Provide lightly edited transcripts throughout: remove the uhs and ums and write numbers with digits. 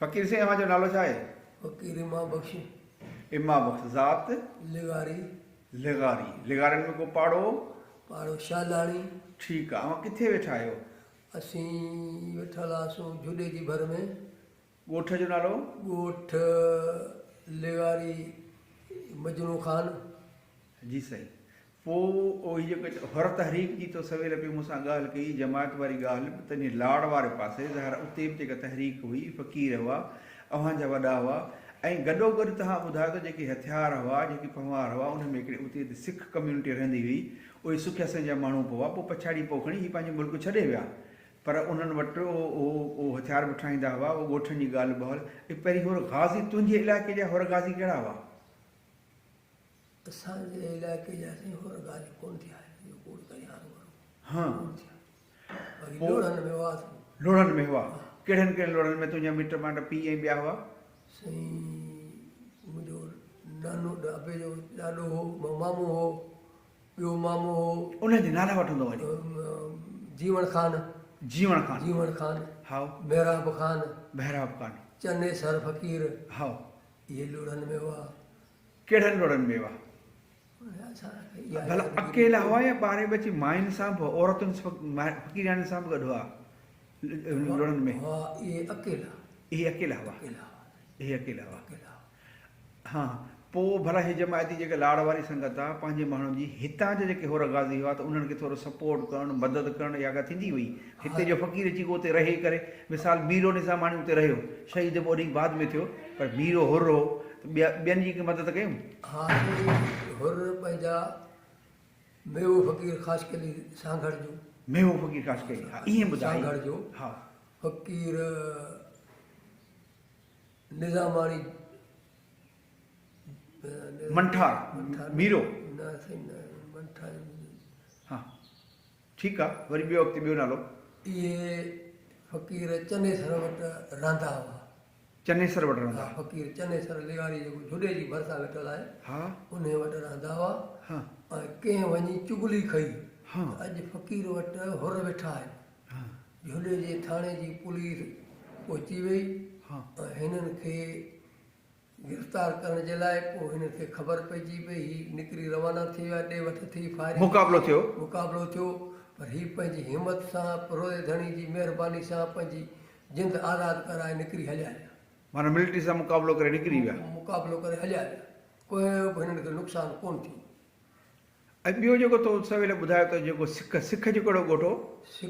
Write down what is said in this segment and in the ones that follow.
فقير سائين اوهان جو نالو ڇا آهي؟ فقير امام بخش. امام بخش ذات؟ لغاري. لغاري. لغارين ۾ ڪو پاڙو؟ پاڙو شالاڻي. ٺيڪ آ. اوهان ڪٿي ويٺا آهيو؟ اسين ويٺل آسون جهڏي جي ڀر ۾. ڳوٺ جو نالو؟ ڳوٺ لغاري مجنون خان. جي سائين. پوء هي جيڪو حر تحريڪ جي تو سويل پئي مون سان ڳالهه ڪئي، جماعت واري ڳالهه به تنهنجي لاڙ واري پاسي، ظاهر اتي به جيڪا تحريڪ هئي، فقير هئا، اوهان جا وڏا هئا ۽ گڏوگڏ توهان ٻڌايو ته جيڪي هٿيار هئا، جيڪي پنهوار هئا، انهن ۾ هڪڙي اتي ته سک ڪميونٽي رهندي هئي، اهي سکيا سين جا ماڻهو به هئا، پوء پڇاڙي پوء کڻي هي پنهنجو ملڪ ڇڏي ويا، پر انهن وٽ اهو هٿيار به ٺاهيندا هئا، اهو ڳوٺن جي ڳالهه ٻولهه، اي پهرين حر غازي تنهنجي علائقي جا حر غازي ڪهڙا هئا؟ اسان جي علائقي جا سائين حر غازي ڪونه ٿيا آهن، اهو ڪوڙ ڪريان هروڀرو ها. ڪونه ٿيا، باقي لوڙهن ۾ هئا سائين. لوڙهن ۾ هئا، ڪهڙن ڪهڙن لوڙهن ۾ تنهنجا مٽ مائٽ پيء ۽ ٻيا هئا؟ سائين منهنجو نانو ابي جو ڏاڏو هو، مامو هو، ٻيو مامو هو. انهن جا نالا وٺندو وڃ. جيوڻ خان. جيوڻ خان. جيوڻ خان. هائو. محراب خان. محراب خان. چنيسر فقير. هائو. اهي لوڙهن ۾ هئا. ڪهڙن لوڙهن ۾ هئا؟ ڀلا اڪيلا هئا يا ٻارين ٻچي ماين سان به عورتن فقيرياڻين سان به گڏ هئا لوڙهن ۾؟ هئا اهي اڪيلا. اهي اڪيلا هئا. اهي اڪيلا هئا. ها پوء ڀلا هي جماعتي جيڪا لاڙ واري سنگت آ پنهنجي ماڻهن جي هتان جا جيڪي حر غازي هئا ته انهن کي ٿورو سپورٽ ڪرڻ مدد ڪرڻ اها ڳالهه ٿيندي هئي هتي جو فقير اچي ڪو اتي رهي ڪري مثال ميرو نظاماڻي اتي رهيو شهيد به اوڏي بعد ۾ ٿيو پر ميرو حر هو ته ٻيا ٻين جي ڪي مدد ڪيون؟ ها سائين حر پنهنجا ميوو فقير خاصخيلي سانگهڙ جو. ميوو فقير خاصخيلي ها ائين ٻڌائي سانگهڙ جو ها. فقير نظاماڻي منٺار ميرو نه سائين نه منٺار ها ٺيڪ آ وري ٻيو اڳتي ٻيو نالو. اهي فقير چنيسر وٽ رهندا هئا. چنيسر وٽ رهندا ها فقير چنيسر لغاري جيڪو جهڏي جي ڀرسان ويٺل آهي ها انهي وٽ رهندا هئا ها ۽ ڪنهن وڃي چغلي کئي ها ته اڄ فقير وٽ حر ويٺا آهن ها جهڏي جي ٿاڻي جي پوليس پهچي وئي ها ۽ هنن کي گرفتار ڪرڻ جي لاء پوء هنن کي خبر پئجي وئي هي نڪري روانا ٿي ويا ڏي وٺ ٿي فائرنگ مقابلو ٿيو. مقابلو ٿيو پر هي پنهنجي همت سان روزي ڌڻي جي مهرباني سان پنهنجي جند آزاد ڪرائي نڪري هليا ويا. معنيٰ ملٽري سان مقابلو ڪري نڪري ويا. مقابلو ڪري هليا ويا ڪوئي به هنن کي نقصان ڪونه ٿيو. ۽ ٻيو جيڪو تو سويل ٻڌايو ته جيڪو سک، سک جو ڪهڙو ڳوٺ هو؟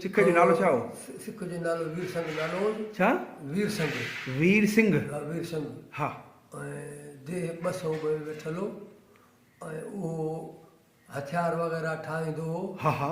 سک جو نالو ڇا هو؟ سک جو نالو وير سنگهه نالو هوس. ڇا؟ وير سنگهه. وير سنگهه. ها وير سنگهه. ها. ۽ ديهه 200 ۾ ويٺل هو ۽ اهو هٿيار وغيره ٺاهيندو هو. ها ها.